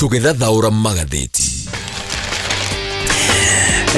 Tũgĩthathaũra magathĩti.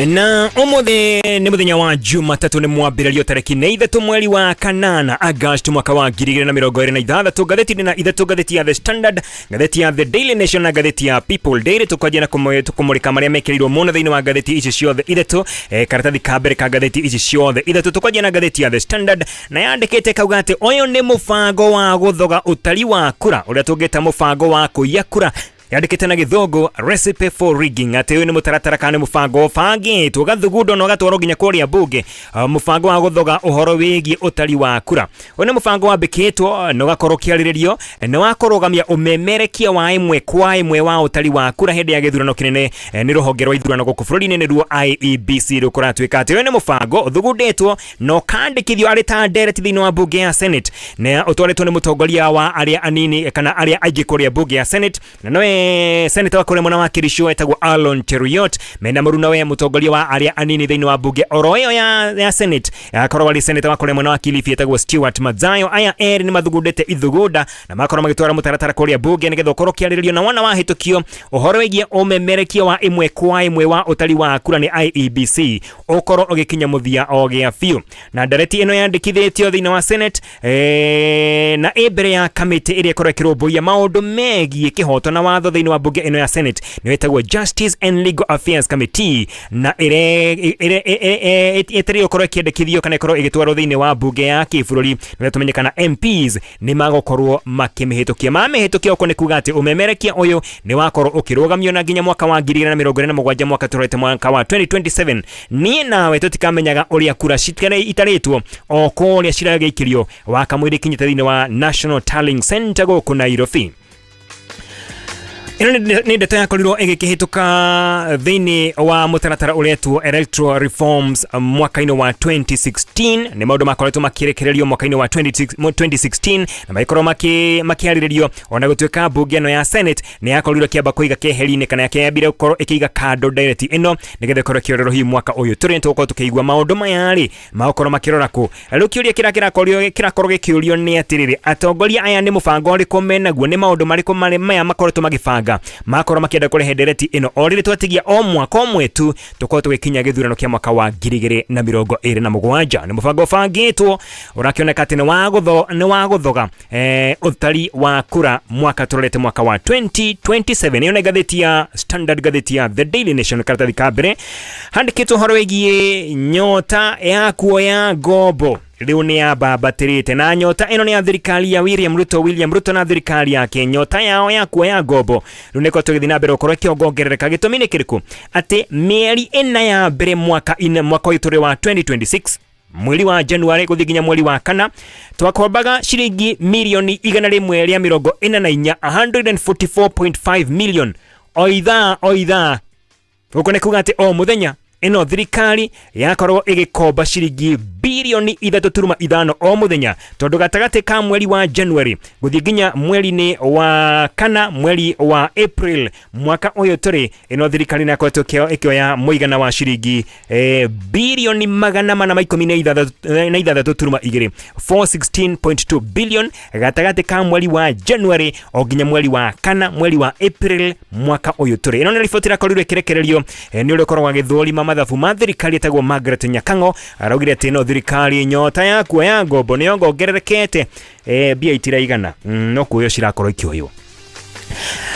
Na umuthi nĩ mũthenya wa Jumatatũ, nĩ mwambĩrĩrio tarĩki nĩ 3 mweri wa 8 Agosti mwaka wa 2026. Ngathĩti na ithatũ, ngathĩti ya The Standard, ngathĩti ya The Daily Nation na ngathĩti ya People Daily. Tũkwanjia na kũmũrĩka marĩa mekĩrĩirwo mũno thĩinĩ wa ngathĩti ici ciothe ithatũ. Karatathi ka mbere ka ngathĩti ici ciothe ithatũ, tũkwanjia na ngathĩti ya The Standard, na yandĩkĩte kauga atĩ ũyũ nĩ mũbango wa gũthoga ũtari wa kura, ũrĩa tũngĩta mũbango wa kũiya kura. Yandĩkĩte na Gĩthũngũ "recipe for rigging", atĩ ũyũ nĩ mũtaratara kana nĩ mũbango ũbangĩtwo, ũgathugundwo na ũgatwarwo nginya kũrĩa mbunge, mũbango wa gũthoga ũhoro wĩgiĩ ũtari wa kura. Ũyũ nĩ mũbango wambĩkĩtwo na ũgakorwo ũkĩarĩrĩrio nĩ wa kũrũgamia ũmemerekia wa ĩmwe kwa ĩmwe wa ũtari wa kura hĩndĩ ya gĩthurano kĩnene, nĩ rũhonge rwa ithurano gũkũ bũrũri-inĩ, nĩruo IEBC. Rĩu kũratuĩka atĩ ũyũ nĩ mũbango ũthugundĩtwo na ũkandĩkithio arĩ ta ndereti thĩinĩ wa mbunge ya Senate, na ũtwarĩtwo nĩ mũtongoria wa arĩa anini kana arĩa aingĩ kũrĩa mbunge ya Senate, na nowe senator wa kũrĩa mwena wa Kericho etagwo Alon Cheruiyot, mena mũruna we mũtongoria wa arĩa anini thĩinĩ wa mbunge oro ĩyo ya Senate, akorwo arĩ senator wa kũrĩa mwena wa Kilifi etagwo Stewart Madzayo. Aya erĩ nĩ mathugundĩte ithugunda na makorwo magĩtwara mũtaratara kũrĩa mbunge nĩgetha ũkorwo ũkĩarĩrĩrio, na wona wahĩtũkio, ũhoro wĩgiĩ ũmemerekia wa ĩmwe kwa ĩmwe wa ũtari wa kura nĩ IEBC ũkorwo ũgĩkinya mũthia o gĩa biũ. Na ndereti ĩno yandĩkithĩtio thĩinĩ wa Senate, na ĩ mbere ya kamĩtĩ ĩrĩa ĩkorwo ĩkĩrũmbũiya maũndũ megiĩ kĩhoto na watho thĩinĩ wa mbunge ĩno ya Senate, nĩyo ĩtagwo Justice and Legal Affairs Committee, na ĩtereire gũkorwo ĩkĩendekithio kana ĩkorwo ĩgĩtwarwo thĩinĩ wa mbunge ya kĩbũrũri nĩgetha tũmenye kana MPs nĩ magũkorwo makĩmĩhĩtũkia. Mamĩhĩtũkia, ũko nĩ kuga atĩ ũmemerekia ũyũ nĩ wakorwo ũkĩrũgamio, na nginya mwaka wa 2027, mwaka tũrorete mwaka wa 2027, niĩ nawe tũtikamenyaga ũrĩa kura itarĩtwo o kũrĩa ciragĩikĩrio wakamũira ikinyĩte thĩinĩ wa National Tallying Center gũkũ Nairobi. Ĩno nĩ ndeto yakorirwo ĩgĩkĩhĩtũka thĩinĩ wa mũtaratara ũretwo Electoral Reforms mwaka-inĩ wa 2016. Nĩ maũndũ makoretwo makĩrekererio mwaka-inĩ wa 2016 na magĩkorwo makĩarĩrĩrio, ona gũtuĩka mbunge ĩno ya Senate nĩ yakorirwo ĩkĩamba kũiga keheri-inĩ kana yakĩambire gũkorwo ĩkĩiga kando ndereti ĩno nĩgetha ĩkorwo ĩkĩorerwo hihi mwaka ũyũ tũrĩ. Tũgũkorwo tũkĩigua maũndũ maya rĩ magũkorwo makĩrora kũ. Rĩu kĩũria kĩrĩa kĩrakorwo gĩkĩũrio nĩ atĩrĩrĩ, atongoria aya nĩ mũbango ũrĩkũ menaguo? Nĩ maũndũ marĩkũ marĩ maya makoretwo magĩbanga makorwo makĩenda kũrehe ndereti ĩno o rĩrĩ twatigia o mwaka ũmwe tu tũkorwo tũgĩkinya gĩthurano kĩa mwaka wa 2027? Nĩ mũbango ũbangĩtwo ũrakĩoneka atĩ nĩ wa gũthoga ũtari wa kura mwaka tũrorete mwaka wa 2027. Ĩyo nĩ ngathĩti ya Standard. Ngathĩti ya The Daily Nation, karatathi ka mbere, handĩkĩtwo ũhoro wĩgiĩ nyota ya kuoya ngombo rĩu nĩ yambambatĩrĩte, na nyota ĩno nĩ ya thirikari ya William Ruto. William Ruto na thirikari yake, nyota yao ya kuoya ngombo rĩu nĩ ĩkoretwo ĩgĩthiĩ na mbere gũkorwo ĩkĩongongerereka. Gĩtũmi nĩ kĩrĩkũ? Atĩ mĩeri 4 ya mbere mwaka ũyũ tũrĩ wa 2026, mweri wa January gũthiĩ nginya mweri wa 4, twakombaga ciringi mirioni 144, 144.5 million o ithaa o ithaa. Gũkũ nĩ kuga atĩ o mũthenya ĩno thirikari yakorwo ĩgĩkomba ciringi birioni 3.5 o mũthenya, tondũ gatagatĩ ka mweri wa January gũthiĩ nginya mweri-inĩ wa 4, mweri wa April mwaka ũyũ tũrĩ, ĩno thirikari nĩ yakoretwo ĩkĩoya mũigana wa ciringi birioni 416.2, 416.2 billion, gatagatĩ ka mweri wa January o nginya mweri wa 4, mweri wa April mwaka ũyũ tũrĩ. Ĩno nĩ riboti ĩrakorirwo ĩkĩrekererio nĩ ũrĩa ũkoragwo agĩthũrima mathabu ma thirikari etagwo Margaret Nyakang'o. Araugire atĩ ĩno thirikari nyota ya kuoya ngombo nĩ yongongererekete, mbia itiraigana, no kuoywo cirakorwo ikĩoywo.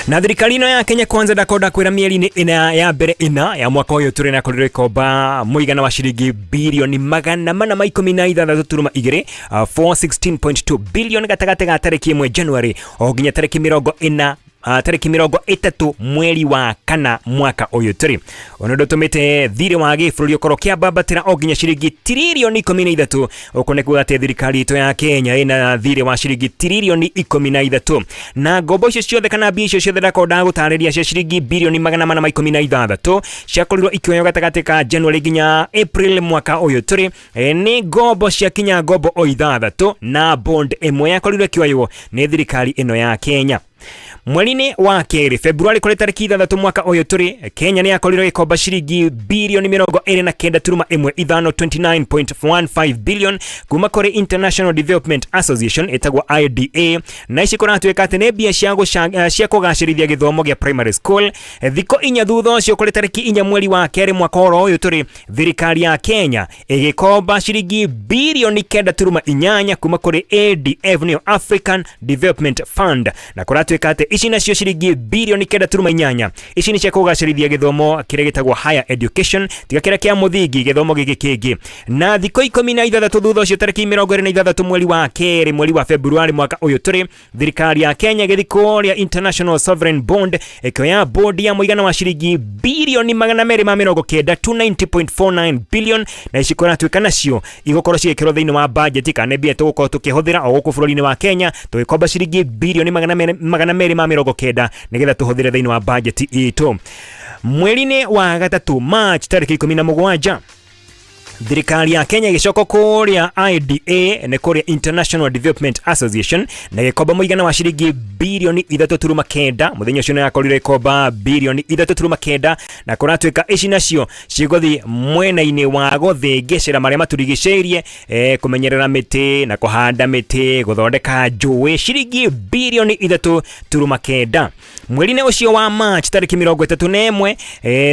Na thirikari ĩno ya Kenya Kwanza, ndakonda kwĩra, mĩeri-inĩ 4 ya mbere 4 ya mwaka ũyũ tũrĩ, nakorirwo ĩkomba mũigana wa ciringi birioni 416.2, 416.2 billion, gatagatĩ ga tarĩki 1 January o nginya tarĩki 40, tarĩki 30 mweri wa 4 mwaka ũyũ tũrĩ. Ũndũ ndũtũmĩte thirĩ wa gĩbũrũri ũkorwo ũkĩambambatĩra o nginya ciringi tiririoni 13. Ũkũ nĩ kuga atĩ thirikari itũ ya Kenya ĩna thirĩ wa ciringi tiririoni 13, na ngombo icio ciothe kana mbia icio ciothe ndakorwo ndagũtarĩria cia ciringi birioni 416 ciakorirwo ikĩoywo gatagatĩ ka January nginya April mwaka ũyũ tũrĩ. Nĩ ngombo ciakinya ngombo o ithathatũ na bond ĩmwe yakorirwo ĩkĩoywo nĩ thirikari ĩno ya Kenya. Mweri-inĩ wa kerĩ, Februarĩ, kũrĩ tarĩki 6 mwaka ũyũ tũrĩ, Kenya nĩ yakorirwo ĩgĩkomba ciringi birioni 29.15, 29.15 billion, kuma kũrĩ International Development Association ĩtagwo IDA, na ici kũratuĩka atĩ nĩ mbia cia kũgacĩrithia gĩthomo gĩa primary school. Thikũ 4 thutha ũcio, kũrĩ tarĩki 4 mweri wa kerĩ mwaka oro ũyũ tũrĩ, thirikari ya Kenya ĩgĩkomba ciringi birioni 9.8 kuma kũrĩ ADF, nĩyo African Development Fund, na kũratuĩka atĩ ici nacio ciringi birioni 9.8 ici nĩ cia kũgacĩrithia gĩthomo kĩrĩa gĩtagwo higher education, tiga kĩrĩa kĩa mũthingi, gĩthomo gĩkĩ kĩngĩ. Na thikũ 16 thutha ũcio, tarĩki 26 mweri wa kerĩ, mweri wa Februarĩ mwaka ũyũ tũrĩ, thirikari ya Kenya ĩgĩthiĩ kũrĩa International Sovereign Bond ĩkĩoya bond ya mũigana wa ciringi birioni 290, 290.49 billion, na ici kũratuĩka nacio igũkorwo cigĩkĩrwo thĩinĩ wa budget, kana nĩ mbia tũgũkorwo tũkĩhũthĩra o gũkũ bũrũri-inĩ wa Kenya, tũgĩkomba ciringi birioni 290 nĩgetha tũhũthĩre thĩinĩ wa budget itũ. Mweri-inĩ wa gatatũ, March tarĩki 17, thirikari ya Kenya ĩgĩcoka kũrĩa IDA, nĩ kũrĩa International Development Association, na gĩkomba mũigana wa ciringi birioni 3.9. Mũthenya ũcio nĩ yakorirwo ĩkomba birioni 3.9, na kũratuĩka ici nacio cigũthiĩ mwena-inĩ wa gũthĩngĩcĩra marĩa matũrigicĩirie, kũmenyerera mĩtĩ na kũhanda mĩtĩ, gũthondeka njũĩ, ciringi birioni 3.9. Mweri-inĩ ũcio wa March tarĩki 31,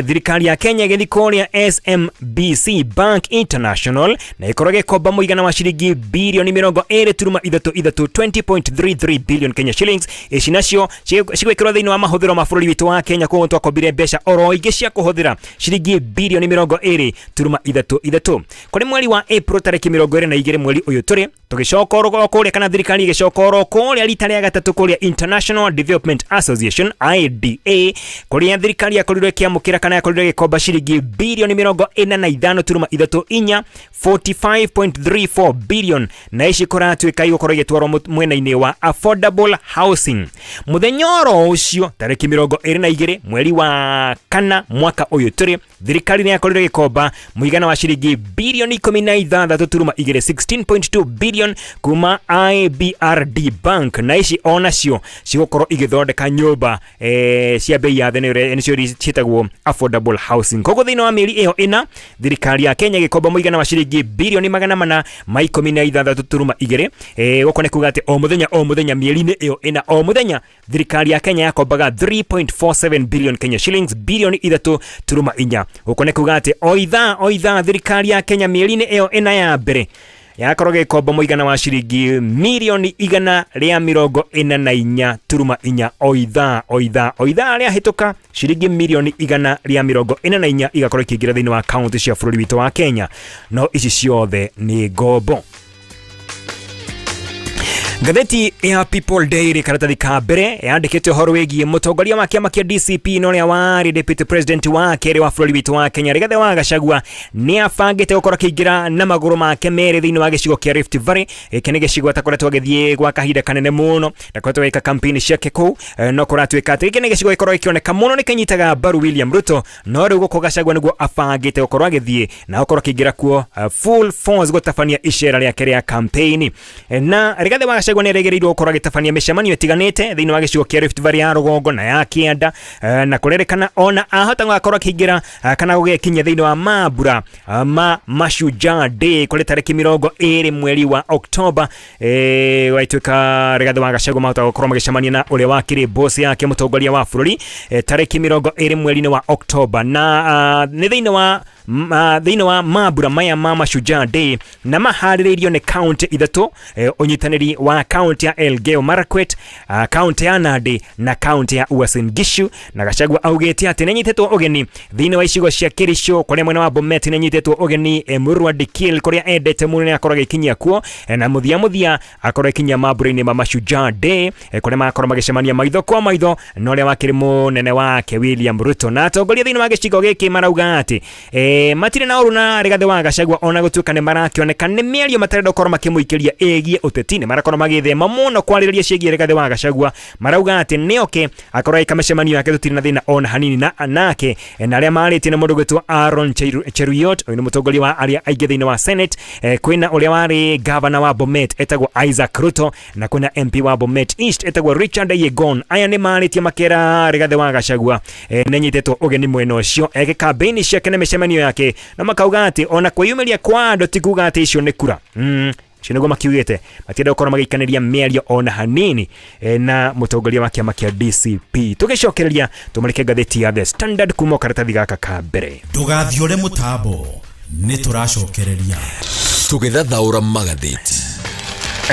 thirikari ya Kenya ĩgĩthiĩ kũrĩa SMBC Bank International na ĩkorwo ĩgĩkomba mũigana wa ciringi birioni 20.33, 20.33 billion Kenya shillings. Ici nacio cigwĩkĩrwo thĩinĩ wa mahũthĩro ma bũrũri witũ wa Kenya. Koguo twakombire mbeca oro ingĩ cia kũhũthĩra, ciringi birioni 20.33. Kũrĩ mweri wa April tarĩki 22, mweri ũyũ tũrĩ, tũgĩcoka oro kũrĩa, kana thirikari ĩgĩcoka oro kũrĩa rita rĩa gatatũ kũrĩa International Development Association, IDA, kũrĩa thirikari yakorirwo ĩkĩamũkĩra, kana yakorirwo ĩgĩkomba ciringi birioni 45.34, 45.34 billion, na ici kũratuĩka igũkorwo igĩtwarwo mwena-inĩ wa affordable housing. Mũthenya oro ũcio, tarĩki 22 mweri wa kana mwaka ũyũ tũrĩ, thirikari nĩ yakorirwo ĩgĩkomba mũigana wa ciringi birioni 16.2, 16.2 billion, kuma IBRD Bank, na ici onacio cigũkorwo igĩthondeka nyũmba cia bei ya thĩ, nĩcio ciĩtagwo affordable housing. Koguo thĩinĩ wa mĩeri ĩyo 4, thirikari ya Kenya ĩgĩkomba mũigana wa ciringi birioni 416.2. Gũkũ nĩ kuga atĩ o mũthenya o mũthenya mĩeri-inĩ ĩyo 4, o mũthenya thirikari ya Kenya yakombaga 3.47 billion Kenya shillings, birioni 3.4. Gũkũ nĩ kuga atĩ o ithaa o ithaa thirikari ya Kenya mĩeri-inĩ ĩyo 4 ya mbere yakorwo gĩkomba mũigana wa ciringi mirioni 144.4, o ithaa o ithaa o ithaa rĩahĩtũka, ciringi mirioni 144 igakorwo ikĩingĩra thĩinĩ wa kaunti cia bũrũri witũ wa Kenya. No ici ciothe nĩ ngombo. Ngathĩti ya People Daily, karatathi ka mbere, yandĩkĩte ũhoro wĩgiĩ mũtongoria wa kĩama kĩa DCP na ũrĩa warĩ deputy president wa kerĩ wa bũrũri witũ wa Kenya, Rigathĩ wa Gachagua, nĩ abangĩte gũkorwo akĩingĩra na magũrũ make merĩ thĩinĩ wa gĩcigo kĩa Rift Valley. Gĩkĩ nĩ gĩcigo atakoretwo agĩthiĩ gwa kahinda kanene mũno, ndakoretwo agĩka campaign ciake kũu, no kũratuĩka atĩ gĩkĩ nĩ gĩcigo gĩkorwo gĩkĩoneka mũno nĩ kĩnyitaga mbaru William Ruto. No rĩu gũkũ Gachagua nĩguo abangĩte gũkorwo agĩthiĩ na gũkorwo akĩingĩra kuo full force gũtabania icera rĩake rĩa campaign. Na Rigathĩ wa Gachagua nĩ erĩgĩrĩirwo gũkorwo agĩtabania mĩcemanio ĩtiganĩte thĩinĩ wa gĩcigo kĩa Rift Valley ya rũgongo na ya kĩanda, na kũrerĩkana ona ahota gũgakorwo akĩingĩra, kana gũgekinyia thĩinĩ wa mambura ma Mashujaa Day kũrĩ tarĩki 20 mweri wa Oktoba. Waituĩka Rigathĩ wa Gachagua mahota gũkorwo magĩcemania na ũrĩa wakĩrĩ boss yake, mũtongoria wa bũrũri, tarĩki 20 mweri-inĩ wa Oktoba, na nĩ thĩinĩ wa mambura maya ma Mashujaa Day, na maharĩrĩirio nĩ kaunti ithatũ, ũnyitanĩri wa kaunti ya Elgeyo Marakwet, kaunti ya Nandi na kaunti ya Uasin Gishu. Na Gachagua augĩte atĩ nĩanyitĩtwo ũgeni thĩinĩ wa icigo cia Kericho, kũrĩa mwena wa Bomet nĩanyitĩtwo ũgeni, Emurua Dikirr kũrĩa endete mũno nĩ akorwo agĩkinyia kuo, na mũthia mũthia akorwo agĩkinyia mambura-inĩ ma Mashujaa Day, kũrĩa magakorwo magĩcemania maitho kwa maitho na ũrĩa wakĩrĩ mũnene wake William Ruto. Na atongoria thĩinĩ wa gĩcigo gĩkĩ marauga atĩ matirĩ na ũru na Rigathĩ wa Gachagua, ona gũtuĩka nĩ marakĩoneka nĩ mĩario matarenda gũkorwo makĩmũikĩria ĩgiĩ ũteti. Nĩ marakorwo magĩthema mũno kwarĩrĩria ciĩgiĩ Rigathĩ wa Gachagua. Marauga atĩ nĩoke akorwo agĩka mĩcemanio yake, tũtirĩ na thĩna ona hanini na nake. Na arĩa marĩtie nĩ mũndũ gwĩtwo Aaron Cheruiyot, ũyũ nĩ mũtongoria wa arĩa aingĩ thĩinĩ wa Senate. Kwĩna ũrĩa warĩ gavana wa Bomet etagwo Isaac Ruto, na kwĩna MP wa Bomet East etagwo Richard Yegon. Aya nĩ marĩtie makera Rigathĩ wa Gachagua nĩ anyitĩtwo ũgeni mwena ũcio eke campaign ciake na mĩcemanio yake, na makauga atĩ ona kwĩyumĩria kwa andũ ti kuga atĩ icio nĩ kura. Icio nĩguo makiugĩte, matienda gũkorwo magĩikanĩria mĩario ona hanini na mũtongoria wa kĩama kĩa DCP. Tũgĩcokereria tũmũrĩke ngathĩti ya The Standard kuma karatathi gaka ka mbere. Ndũgathiũre mũtambo, nĩ tũracokereria. Tũgĩthathaũra magathĩti.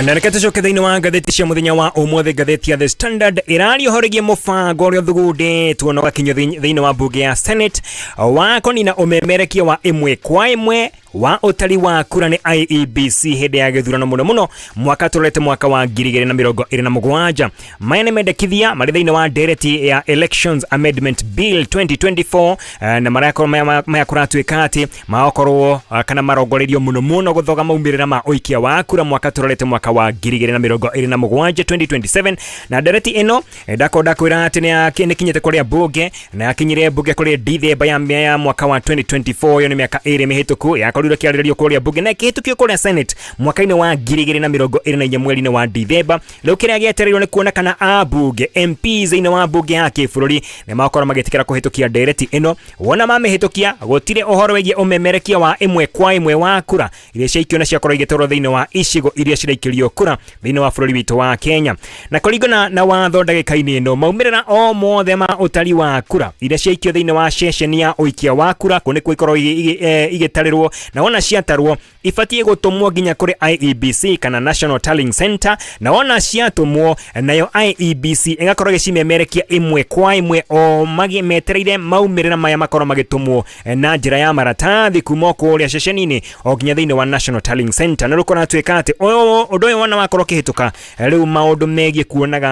Na reke tũcoke thĩinĩ wa ngathĩti cia mũthenya wa ũmũthĩ. Ngathĩti ya The Standard ĩraria ũhoro wĩgiĩ mũbango ũrĩa ũthugundĩtwo na ũgakinyio thĩinĩ wa mbunge ya Senate wa kũnina ũmemerekia wa ĩmwe kwa ĩmwe wa ũtari wa kura nĩ IEBC hĩndĩ ya gĩthurano, mũno mũno mwaka tũrorete mwaka wa 2027. Maya nĩ mendekithia marĩ thĩinĩ wa ndereti ya Elections Amendment Bill 2024, na marakorwo maya kũratuĩka atĩ magakorwo kana marongoreirio mũno mũno gũthoga maumĩrĩra ma ũikia wa kura mwaka tũrorete mwaka wa 2027, 2027. Na ndereti ĩno ndakorwo ndakwĩra atĩ nĩ kinyĩte kũrĩa mbunge, na yakinyire mbunge kũrĩ Dithemba ya mwaka wa 2024. Ĩyo nĩ mĩaka 2 mĩhĩtũku yakorirwo ĩkĩarĩrĩrio kũrĩa mbunge na ĩkĩhĩtũkio kũrĩa Senate mwaka-inĩ wa 2024, mweri-inĩ wa Dithemba. Rĩu kĩrĩa gĩetereirwo nĩ kuona kana ambunge, MPs thĩinĩ wa mbunge ya kĩbũrũri, nĩ makorwo magĩtĩkĩra kũhĩtũkia ndereti ĩno. Wona mamĩhĩtũkia, gũtirĩ ũhoro wĩgiĩ ũmemerekia wa ĩmwe kwa ĩmwe wa kura iria ciaikio na ciakorwo igĩtwarwo thĩinĩ wa icigo iria ciraikĩrio kura thĩinĩ wa bũrũri witũ wa Kenya. Na kũringana na watho ndagĩka-inĩ ĩno, maumĩrĩra o mothe ma ũtari wa kura iria ciaikio thĩinĩ wa ceceni ya ũikia wa kura, kũ nĩkuo ikorwo igĩtarĩrwo, na wona ciatarwo ibatiĩ gũtũmwo nginya kũrĩ IEBC kana National Tallying Center. Na wona ciatũmwo, nayo IEBC ĩgakorwo ĩgĩcimemerekia ĩmwe kwa ĩmwe, o metereire maumĩrĩra maya makorwo magĩtũmwo na njĩra ya maratathi kuma o kũrĩa ceceni-inĩ o nginya thĩinĩ wa National Tallying Center. Na rĩu kũratuĩka atĩ ũndũ ũyũ wona wakorwo ũkĩhĩtũka, rĩu maũndũ megiĩ kuonaga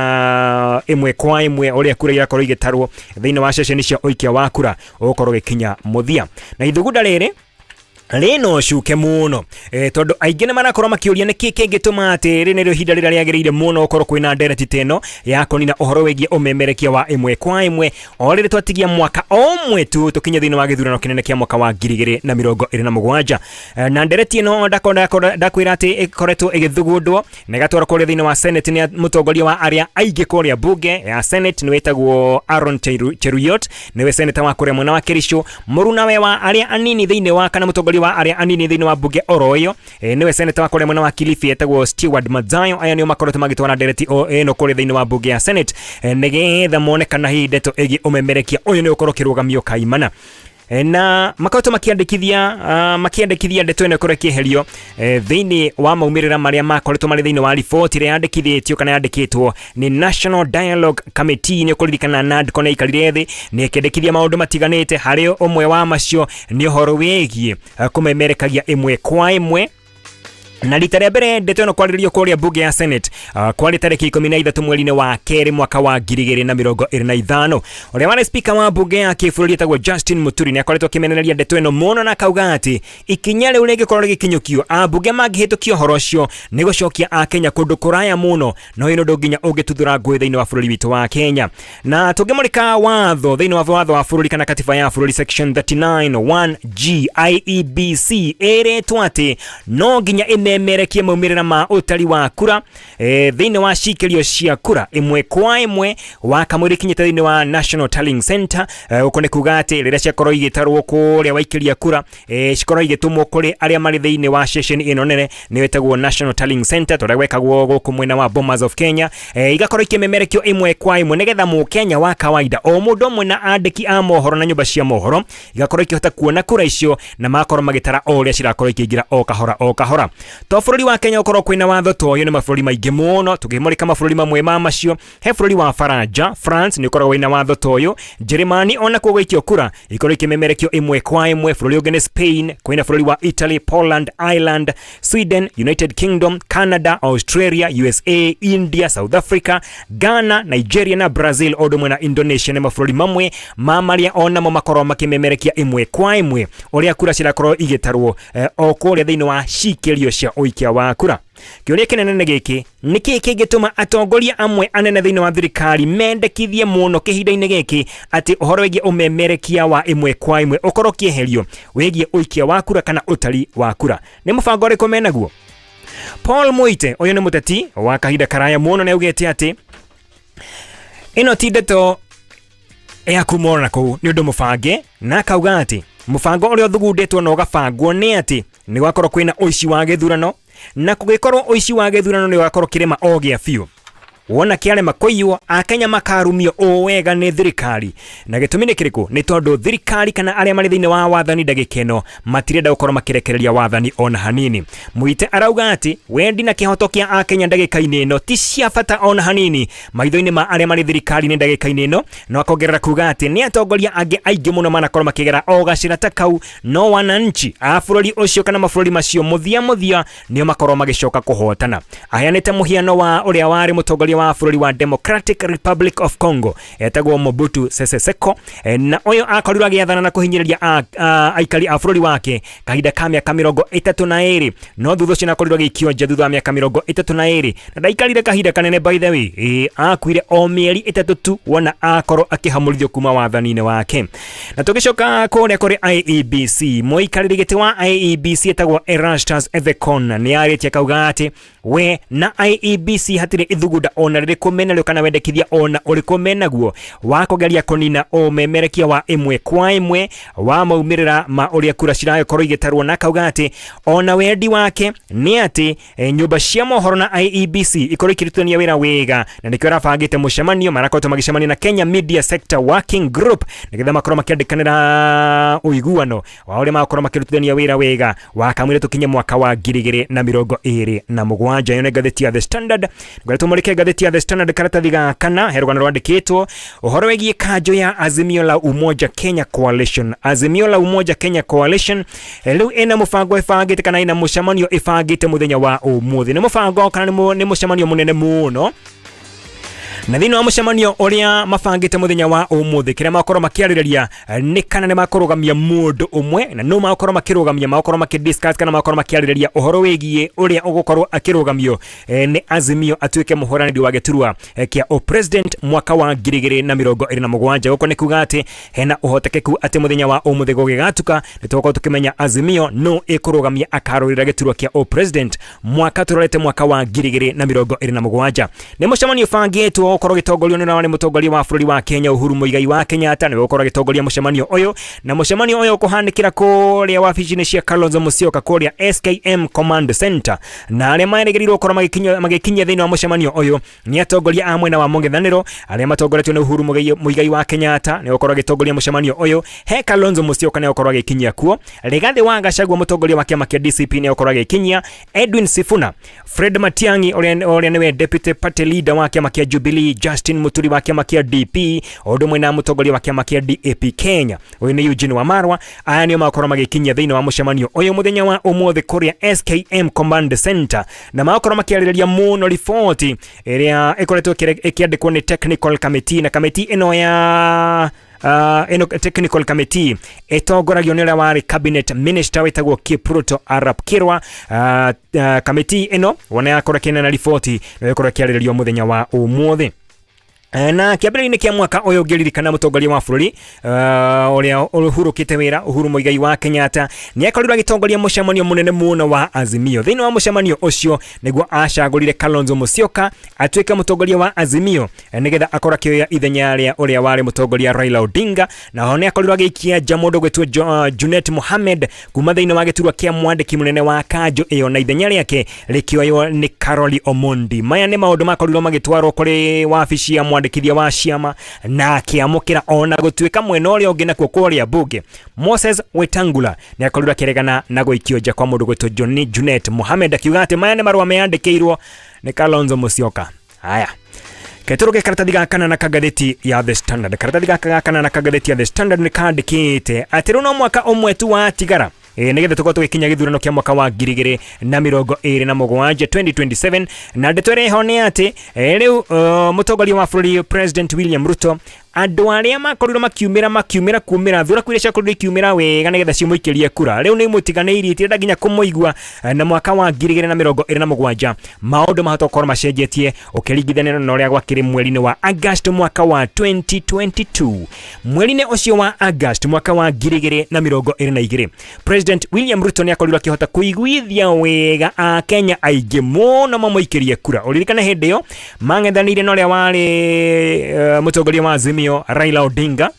ĩmwe kwa ĩmwe ũrĩa kura irakorwo igĩtarwo thĩinĩ wa ceceni cia ũikia wa kura ũgũkorwo ũgĩkinya mũthia. Na ithugunda rĩrĩ rĩna ũcuke mũno, tondũ aingĩ nĩ marakorwo makĩũria nĩkĩ kĩngĩtũma atĩ rĩ nĩrĩo ihinda rĩrĩa rĩagĩrĩire mũno gũkorwo kwĩna ndereti ta ĩno ya kũnina ũhoro wĩgiĩ ũmemerekia wa ĩmwe kwa ĩmwe, o rĩrĩ twatigia mwaka o ũmwe tu tũkinye thĩinĩ wa gĩthurano kĩnene kĩa mwaka wa 2027. Na ndereti ĩno ndakwĩra atĩ ĩkoretwo ĩgĩthugundwo na ĩgatwarwo kũrĩa thĩinĩ wa Senate nĩ mũtongoria wa arĩa aingĩ kũrĩa mbunge ya Senate, nĩwe wĩtagwo Aaron Cheruiyot, nĩwe seneta wa kũrĩa mwena wa Kericho. Mũrunawe wa arĩa anini thĩinĩ wa, kana mũtongoria wa arĩa anini thĩinĩ wa mbunge oro ĩyo, nĩwe seneta wa kũrĩa mwena wa Kilifi etagwo Stewart Madzayo. Aya nĩo makoretwo magĩtwara ndereti o ĩno kũrĩa thĩinĩ wa mbunge ya Senate, nĩgetha mone kana hihi ndeto ĩgiĩ ũmemerekia ũyũ nĩ ũkorwo ũkĩrũgamio kaimana. Na makoretwo makĩandĩkithia ndeto ĩno ĩkorwo ĩkĩeherio thĩinĩ wa maumĩrĩra marĩa makoretwo marĩ thĩinĩ wa riboti ĩrĩa yandĩkithĩtio kana yandĩkĩtwo nĩ National Dialogue Committee. Nĩ ũkũririkana NADCO nĩ aikarire thĩ nĩ ĩkĩandĩkithia maũndũ matiganĩte, harĩ ũmwe wa macio nĩ ũhoro wĩgiĩ kũmemerekagia ĩmwe kwa ĩmwe. Na rita rĩa mbere ndeto ĩno kwarĩrĩrio kũrĩa mbunge ya Senate kwarĩ tarĩki 13 mweri-inĩ wa kerĩ mwaka wa 2025. Ũrĩa warĩ speaker wa mbunge ya kĩbũrũri etagwo Justin Muturi nĩ akoretwo akĩmenereria ndeto ĩno mũno, na akauga atĩ ikinya rĩu rĩngĩkorwo rĩgĩkinyũkio, ambunge mangĩhĩtũkia ũhoro ũcio, nĩ gũcokia akenya kũndũ kũraya mũno, na ũyũ nĩ ũndũ nginya ũngĩtuthũra ngũĩ thĩinĩ wa bũrũri witũ wa Kenya. Na tũngĩmũrĩka watho thĩinĩ wa watho wa bũrũri kana katiba ya bũrũri, section 39 1G, IEBC ĩrĩtwo atĩ no nginya ĩmemerekie maumĩrĩra ma ũtari wa kura thĩinĩ wa cikĩrio cia kura ĩmwe kwa ĩmwe wa kamũira ikinyĩte thĩinĩ wa National Tallying Center. Gũkũ nĩ kuga atĩ rĩrĩa ciakorwo igĩtarwo kũrĩa waikĩria kura, cikorwo igĩtũmwo kũrĩ arĩa marĩ thĩinĩ wa ceceni ĩno nene nĩyo ĩtagwo National Tallying Center, tũrĩa gwekagwo gũkũ mwena wa Bomas of Kenya, igakorwo ikĩmemerekio ĩmwe kwa ĩmwe nĩgetha mũkenya wa kawaida, o mũndũ ũmwe na andĩki a mohoro na nyũmba cia mohoro, igakorwo ikĩhota kuona kura icio na magakorwo magĩtara o ũrĩa cirakorwo ikĩingĩra o kahora o kahora. To bũrũri wa Kenya ũkorwo kwĩna watho ta ũyũ, nĩ mabũrũri maingĩ mũno. Tũkĩmũrĩka mabũrũri mamwe ma macio, he bũrũri wa Faranja, France, nĩ ũkoragwo wĩna watho ta ũyũ. Njĩrĩmani onakuo gũikio kura ikorwo ikĩmemerekio ĩmwe kwa ĩmwe. Bũrũri ũngĩ nĩ Spain, kwĩna bũrũri wa Italy, Poland, Ireland, Sweden, United Kingdom, Canada, Australia, USA, India, South Africa, Ghana, Nigeria na Brazil, o ũndũ ũmwe na Indonesia, nĩ mabũrũri mamwe ma marĩa onamo makorwo makĩmemerekia ĩmwe kwa ĩmwe ũrĩa kura cirakorwo igĩtarwo o kũrĩa thĩinĩ wa cikĩrio cia cia ũikia wa kura. Kĩũria kĩnene nĩ gĩkĩ, nĩ kĩĩ kĩngĩtũma atongoria amwe anene thĩinĩ wa thirikari mendekithie mũno kĩhinda-inĩ gĩkĩ atĩ ũhoro wĩgiĩ ũmemerekia wa ĩmwe kwa ĩmwe ũkorwo ũkĩeherio wĩgiĩ ũikia wa kura kana ũtari wa kura? Nĩ mũbango ũrĩkũ menaguo? Paul Muite, ũyũ nĩ mũteti wa kahinda karaya mũno, nĩ augĩte atĩ ĩno ti ndeto ya kuma ona kũu, nĩ ũndũ mũbange, na akauga atĩ mũbango ũrĩa ũthugundĩtwo na ũgabangwo nĩ atĩ nĩ gwakorwo kwĩna ũici wa gĩthurano, na kũgĩkorwo ũici wa gĩthurano nĩ ũgakorwo kĩrĩma o gĩa biũ wona kĩarema kũiywo, Akenya makarumio ũũ wega nĩ thirikari. Na gĩtũmi nĩ kĩrĩkũ? Nĩ tondũ thirikari kana arĩa marĩ thĩinĩ wa wathani ndagĩka ĩno matirenda gũkorwo makĩrekereria wathani ona hanini. Muite arauga atĩ wendi na kĩhoto kĩa Akenya ndagĩka-inĩ ĩno ti cia bata ona hanini maitho-inĩ ma arĩa marĩ thirikari-inĩ ndagĩka-inĩ ĩno, no akongerera kuga atĩ nĩ atongoria angĩ aingĩ mũno manakorwo makĩgera o gacĩra ta kau, no wananchi a bũrũri ũcio kana mabũrũri macio mũthia mũthia nĩo makorwo magĩcoka kũhotana. Aheanĩte mũhiano wa ũrĩa warĩ mũtongoria wa bũrũri wa Democratic Republic of Congo etagwo Mobutu Sese Seko, na ũyũ akorirwo agĩathana na kũhinyĩrĩria aikari a bũrũri wake kahinda ka mĩaka 32, no thutha ũcio nakorirwo agĩikio nja thutha wa mĩaka 32, na ndaikarire kahinda kanene, by the way, akuire o mĩeri 3 tu wona akorwo akĩhamũrithio kuma wathani-inĩ wake. Na tũgĩcoka kũrĩa kũrĩ IEBC, mũikarĩri gĩtĩ wa IEBC etagwo Erastus Ethekon nĩ arĩtie akauga atĩ we na IEBC hatirĩ ithugunda ona rĩrĩkũ menarĩo kana wendekithia ona ũrĩkũ menaguo wa kũgeria kũnina ũmemerekia wa ĩmwe kwa ĩmwe wa maumĩrĩra ma ũrĩa kura ciragĩkorwo igĩtarwo, na akauga atĩ ona wendi wake nĩ atĩ nyũmba cia mohoro na IEBC ikorwo ikĩrutithania wĩra wega, na nĩkĩo arabangĩte mũcemanio marakoretwo magĩcemania na Kenya Media Sector Working Group nĩgetha makorwo makĩandĩkanĩra ũiguano wa ũrĩa magakorwo makĩrutithania wĩra wega wa kamũira tũkinye mwaka wa 2027. Ĩyo nĩ ngathĩti ya The Standard. Ngwenda tũmũrĩke ngathĩti ya The Standard karatathi ga kana, he rũgano rwandĩkĩtwo ũhoro wĩgiĩ kanjũ ya Azimio la Umoja Kenya Coalition. Azimio la Umoja Kenya Coalition rĩu ĩna mũbango ĩbangĩte kana ĩna mũcemanio ĩbangĩte mũthenya wa ũmũthĩ. Nĩ mũbango kana nĩ mũcemanio mũnene mũno, na thĩinĩ wa mũcemanio ũrĩa mabangĩte mũthenya wa ũmũthĩ, kĩrĩa makorwo makĩarĩrĩria nĩ kana nĩ makũrũgamia mũndũ ũmwe, na no makorwo makĩrũgamia, makorwo makĩdiscuss kana makorwo makĩarĩrĩria ũhoro wĩgiĩ ũrĩa ũgũkorwo akĩrũgamio nĩ Azimio atuĩke mũhũranĩri wa gĩturwa kĩa ũpresident mwaka wa 2027. Gũkũ nĩ kuga atĩ hena ũhotekeku atĩ mũthenya wa ũmũthĩ gũgĩgatuka nĩ tũgũkorwo tũkĩmenya Azimio no ĩkũrũgamia akarũĩrĩra gĩturwa kĩa ũpresident mwaka tũrorete mwaka wa 2027. Nĩ mũcemanio ũbangĩtwo gũkorwo ũgĩtongorio nĩ ũrĩa warĩ mũtongoria wa bũrũri wa Kenya Uhuru Muigai wa Kenyatta, nĩwe ũgũkorwo agĩtongoria mũcemanio ũyũ, na mũcemanio ũyũ ũkũhanĩkĩra kũrĩa wabici-inĩ cia Kalonzo Musyoka kũrĩa SKM Command Center, na arĩa marĩgĩrĩirwo gũkorwo magĩkinyia thĩinĩ wa mũcemanio ũyũ nĩ atongoria a mwena wa mũng'ethanĩro arĩa matongoretio nĩ Uhuru Muigai wa Kenyatta, nĩ gũkorwo agĩtongoria mũcemanio ũyũ. He Kalonzo Musyoka nĩ gũkorwo agĩkinyia kuo, Rigathi wa Gachagua mũtongoria wa kĩama kĩa DCP nĩ gũkorwo agĩkinyia, Edwin Sifuna, Fred Matiang'i ũrĩa nĩwe deputy party leader wa kĩama kĩa Jubilee, Justin Muturi wa kĩama kĩa DP, o ũndũ ũmwe na mũtongoria wa kĩama kĩa DAP Kenya ũyũ nĩ Eugene Wamalwa. Aya nĩo makorwo magĩkinyia thĩinĩ wa mũcemanio ũyũ mũthenya wa ũmũthĩ kũrĩa SKM Command Center, na magakorwo makĩarĩrĩria mũno riboti ĩrĩa ĩkoretwo ĩkĩandĩkwo nĩ technical committee, na committee ĩno ya ĩno technical committee ĩtongoragio nĩ ũrĩa warĩ cabinet minister wĩtagwo Kipruto Arap Kirwa. Committee ĩno wona yakorwo ĩkĩneana riboti na ĩkorwo ĩkĩarĩrĩrio mũthenya wa ũmũthĩ. Na kĩambĩrĩria-inĩ kĩa mwaka ũyũ, ũngĩririkana, mũtongoria wa bũrũri ũrĩa ũhurũkĩte wĩra Uhuru Muigai wa Kenyatta nĩ akorirwo agĩtongoria mũcemanio mũnene mũno wa Azimio. Thĩinĩ wa mũcemanio ũcio nĩguo acagũrire Kalonzo Musyoka atuĩke mũtongoria wa Azimio nĩgetha akorwo akĩoya ithenya rĩa ũrĩa warĩ mũtongoria Raila Odinga, na ho nĩ akorirwo agĩikia nja mũndũ gwĩtwo Junet Mohamed kuma thĩinĩ wa gĩturwa kĩa mwandĩki mũnene wa kanjũ ĩyo, na ithenya rĩake rĩkĩoywo nĩ Caroli Omondi. Maya nĩ maũndũ makorirwo magĩtwarwo kũrĩ wabici ya mwandĩkithia wa ciama na akĩamũkĩra, ona gũtuĩka mwena ũrĩa ũngĩ nakuo kũrĩa mbunge Moses Wetangula nĩ akorirwo akĩregana na gũikio nja kwa mũndũ gwĩtwo Johnny Junet Mohamed, akiuga atĩ maya nĩ marũa meyandĩkĩirwo nĩ Kalonzo Musyoka. Haya, ketũrũke karatathi ga kana na kagathĩti ya The Standard. Karatathi gaka ga kana na kagathĩti ya The Standard nĩ kandĩkĩte atĩ rĩu no mwaka ũmwe tu watigara nĩgetha tũkorwo tũgĩkinya gĩthurano kĩa mwaka wa 2027, 2027, na ndeto ĩrĩa ĩho nĩ atĩ rĩu mũtongoria wa bũrũri President William Ruto Andũ arĩa makorirwo makiumĩra makiumĩra kumĩra thuraku iria ciakorirwo ikiumĩra wega nĩgetha cimũikĩrie kura rĩu nĩ imũtiganĩirie, itirenda nginya kũmũigua. Na mwaka wa 2027 maũndũ mahota gũkorwo macenjetie ũkĩringithania na ũrĩa gwakĩrĩ mweri-inĩ wa August mwaka wa 2022. Mweri-inĩ ũcio wa August mwaka wa 2022, President William Ruto nĩ akorirwo akĩhota kũiguithia wega Akenya aingĩ mũno mamũikĩrie kura. Ũririkane hĩndĩ ĩyo mang'ethanĩire na ũrĩa warĩ mũtongoria wa Azimio Raila Odinga.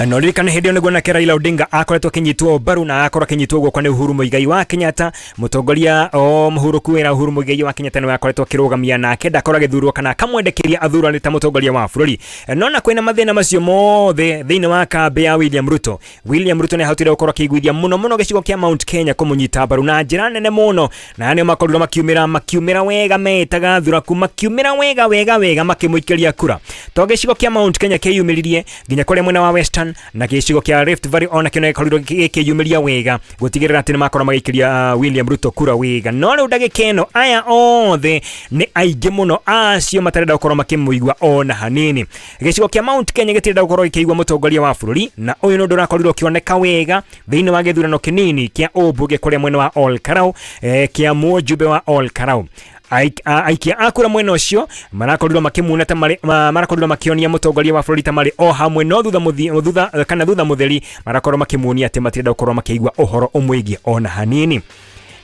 Na ũririkane hĩndĩ ĩyo nĩguo nake Raila Odinga akoretwo akĩnyitwo mbaru na agakorwo akĩnyitwo guoko nĩ Uhuru Muigai wa Kenyatta, mũtongoria o mũhurũku wĩra Uhuru Muigai wa Kenyatta nĩwe akoretwo akĩrũgamia nake ndakorwo agĩthurwo kana akamwendekeria athurane ta mũtongoria wa bũrũri. No na kwĩna mathĩna macio mothe thĩinĩ wa kambĩ ya William Ruto, William Ruto nĩ ahotire gũkorwo akĩiguithia mũno mũno gĩcigo kĩa Mount Kenya kũmũnyita mbaru na njĩra nene mũno, na nĩo makorirwo makiumĩra makiumĩra wega metaga thuraku makiumĩra wega wega wega makĩmũikĩria kura. To gĩcigo kĩa Mount Kenya kĩyumĩririe nginya kũrĩa mwena wa Western na gĩcigo kĩa Rift Valley onakĩo nĩ gĩkorirwo gĩkĩyumĩria wega gũtigĩrĩra atĩ nĩ makorwo magĩikĩria William Ruto kura wega. No rĩu ndagĩka ĩno aya othe nĩ aingĩ mũno acio matarenda gũkorwo makĩmũigua ona hanini. Gĩcigo kĩa Mount Kenya gĩtirenda gũkorwo gĩkĩigua mũtongoria wa bũrũri, na ũyũ nĩ ũndũ ũrakorirwo ũkĩoneka wega thĩinĩ wa gĩthurano kĩnini kĩa ũmbunge kũrĩa mwena wa Ol Kalou, kĩa mũjumbe wa Ol Kalou. Aikia a kura mwena ũcio marakorirwo makĩmuona ta marĩ marakorirwo makĩonia mũtongoria wa bũrũri ta marĩ o hamwe, no thutha mũthi, thutha kana thutha mũtheri marakorwo makĩmuonia atĩ matirenda gũkorwo makĩigua ũhoro ũmwĩgiĩ ona hanini.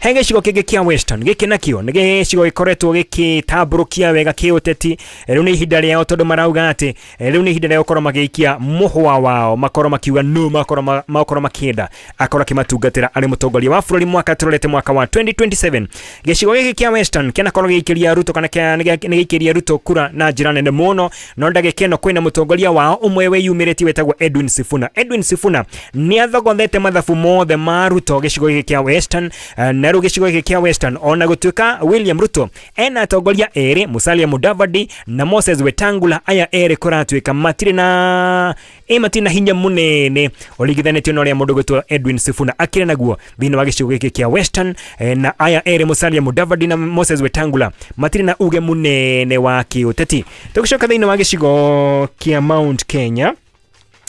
He gĩcigo kĩngĩ kĩa Western, gĩkĩ nakĩo nĩ gĩcigo gĩkoretwo gĩkĩtambũrũkia wega kĩũteti. Rĩu nĩ ihinda rĩao tondũ marauga atĩ rĩu nĩ ihinda rĩa gũkorwo magĩikia mũhwa wao, makorwo makiuga nũ makorwo makĩenda akorwo akĩmatungatĩra arĩ mũtongoria wa bũrũri mwaka tũrorete mwaka wa 2027. Gĩcigo gĩkĩ kĩa Western kĩanakorwo gĩgĩikĩria Ruto kana nĩ gĩikĩria Ruto kura na njĩra nene mũno, no ndagĩka ĩno kwĩna mũtongoria wao ũmwe wĩyumĩrĩtie wĩtagwo Edwin Sifuna. Edwin Sifuna nĩ athogothete mathabu mothe ma Ruto gĩcigo gĩkĩ kĩa Western, na rĩu gĩcigo gĩkĩ kĩa Western ona gũtuĩka William Ruto ena atongoria erĩ, Musalia Mudavadi na Moses Wetangula, aya erĩ kũratuĩka matirĩ na matirĩ na hinya mũnene ũringithanĩtio na ũrĩa mũndũ gwĩtwo Edwin Sifuna akĩrĩ naguo thĩinĩ wa gĩcigo gĩkĩ kĩa Western, na aya erĩ Musalia Mudavadi na Moses Wetangula matirĩ na uge mũnene wa kĩũteti. Tũgĩcoka thĩinĩ wa gĩcigo kĩa Mount Kenya,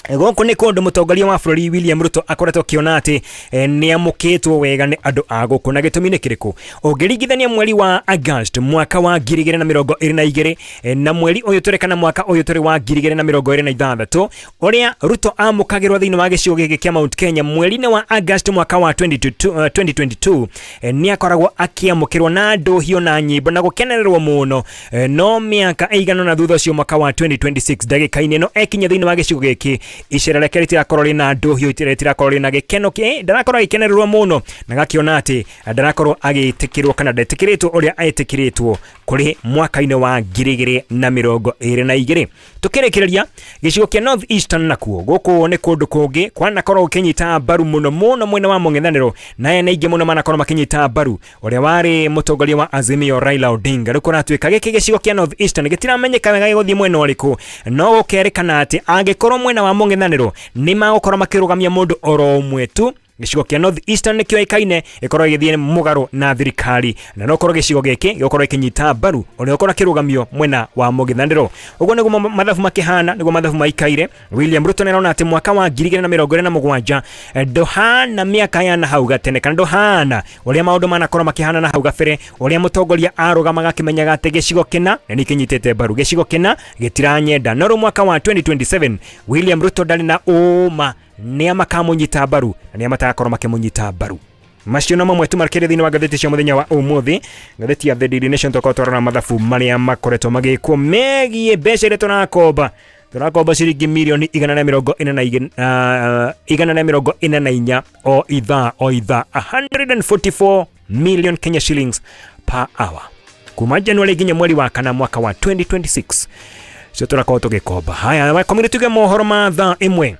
gũkũ nĩ kũndũ mũtongoria wa bũrũri William Ruto akoretwo akĩona atĩ nĩ amũkĩtwo wega nĩ andũ a gũkũ. Na gĩtũmi nĩ kĩrĩkũ? Ũngĩringithania mweri wa August mwaka wa 2022 na mweri ũyũ tũrĩ kana mwaka ũyũ tũrĩ wa 2026, ũrĩa Ruto amũkagĩrwo thĩinĩ wa gĩcigo gĩkĩ kĩa Mount Kenya mweri-inĩ wa August mwaka wa 2022, nĩ akoragwo akĩamũkĩrwo na ndũhio na nyĩmbo na gũkenererwo mũno. No mĩaka ĩigana na thutha ũcio mwaka wa 2026, ndagĩka-inĩ ĩno ekinya thĩinĩ wa gĩcigo gĩkĩ, icera rĩake rĩtirakorwo rĩna ndũhio, rĩtirakorwo rĩna gĩkeno, ndarakorwo agĩkenererwo mũno, na gakĩona atĩ ndarakorwo agĩtĩkĩrwo kana ndetĩkĩrĩtwo ũrĩa etĩkĩrĩtwo kũrĩ mwaka-inĩ wa 2022. Tũkĩrĩkĩrĩria gĩcigo kĩa North Eastern, nakuo gũkũ nĩ kũndũ kũngĩ kwanakorwo gũkĩnyita mbaru mũno mũno mwena wa mũng'ethanĩro, na aya nĩ aingĩ mũno manakorwo makĩnyita mbaru ũrĩa warĩ mũtongoria wa Azimio Raila Odinga. Rĩu kũratuĩka gĩkĩ gĩcigo kĩa North Eastern gĩtiramenyeka wega gĩgũthiĩ mwena ũrĩkũ, no gũkerĩkana atĩ angĩkorwo mwena wa mũng'ethanĩro nĩ magũkorwo makĩrũgamia mũndũ oro ũmwe tu, gĩcigo kĩa North Eastern nĩkĩoĩkaine ĩkorwo ĩgĩthiĩ mũgarũ na thirikari, na no korwo gĩcigo gĩkĩ gĩgũkorwo gĩkĩnyita mbaru ũrĩa ũkorwo akĩrũgamio mwena wa mũng'ethanĩro. Ũguo nĩguo mathabu makĩhana, nĩguo mathabu maikaire. William Ruto nĩarona atĩ mwaka wa 2027 ndũhana mĩaka ya na hau gatene, kana ndũhana ũrĩa maũndũ manakorwo makĩhana na hau gabere, ũrĩa mũtongoria arũgamaga akĩmenyaga atĩ gĩcigo kĩna nĩ kĩnyitĩte mbaru, gĩcigo kĩna gĩtiranyenda. No rĩu mwaka wa 2027 William Ruto ndarĩ na ũma nĩa makamũnyita mbaru na nĩa matagakorwo makĩmũnyita mbaru. Macio no mamwe tu makĩria thĩinĩ wa ngathĩti cia mũthenya wa ũmũthĩ. Ngathĩti ya The Daily Nation tũkorwo twarora mathabu marĩa makoretwo magĩkwo megiĩ mbeca iria tũrakomba. Tũrakomba ciringi mirioni 144 o ithaa o ithaa, 144 million Kenya shillings per hour, kuma January nginya mweri wa kana mwaka wa 2026 cio tũrakorwo tũgĩkomba. Haya, community, tuge mohoro ma thaa 1.